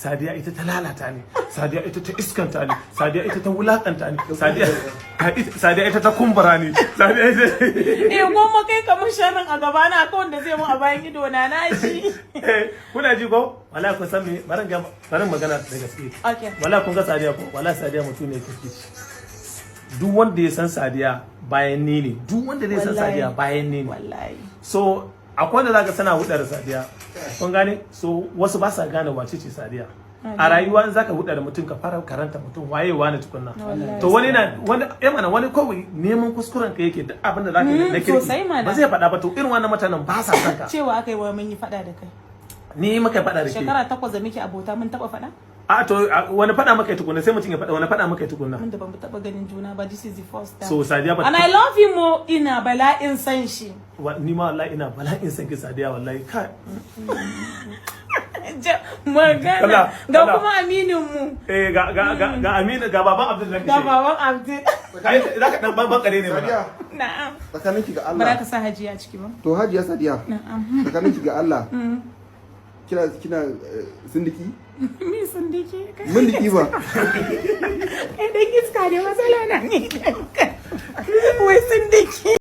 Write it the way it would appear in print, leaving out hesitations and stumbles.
Sadiya ita ta lalata ni, Sadiya ita ta iskanta ni, Sadiya ita ta wulakanta ni, Sadiya ita ta kumbura ni, Sadiya ita Eh, goma kai kamar sharrin a gaba na, akwai wanda zai mun a bayan ido na na shi. Eh, kuna ji ko? Wallahi kun san me, barin ga barin magana da gaske. Okay. Wallahi kun ga Sadiya ko? Wallahi Sadiya mutum ne kirki. Duk wanda ya san Sadiya bayan ni ne, duk wanda zai san Wallahi. Sadiya bayan ni ne. Wallahi. So akwai wanda zaka sana hudar Sadiya, kun gane? So wasu ba sa gane wace ce Sadiya a rayuwa. In zaka huda da mutum, ka fara karanta mutum, waye wani tukunna. Wallahi. To wani na wani eh mana, wani kawai neman kuskuren ka yake, duk abin da zaka yi na kirki Sosai mana. ba zai faɗa ba. To irin wannan mutanen ba sa son ka. Cewa aka yi wa mun yi faɗa da kai. Ni muka faɗa da ke? Shekara 8 da muke abota, mun taɓa faɗa? A to wani faɗa muka yi tukunna? Sai mutum ya faɗa wani faɗa muka yi tukunna. Mun da ban taɓa ganin juna ba, this is the first time. So Sadiya ba And I love him mo, ina bala'in san shi. Ni ma wallahi ina bala'in san ki, Sadiya, wallahi kai. Magana ga kala. Kuma aminin mu. Eh, ga ga ga ga Aminu, ga baban Abdul zaka Ga ce. baban Abdul. Ai zaka dan ban kare ne mana. Sadiya, Na'am. tsakaninki ga Ba za Allah. ka sa Hajiya a ciki ba. To Hajiya Sadiya, Na'am. tsakaninki ga Allah. Kina sindiki? Mi sindiki? Mun diki ba. Kai dan iska ne, matsala na ni. Wai sindiki.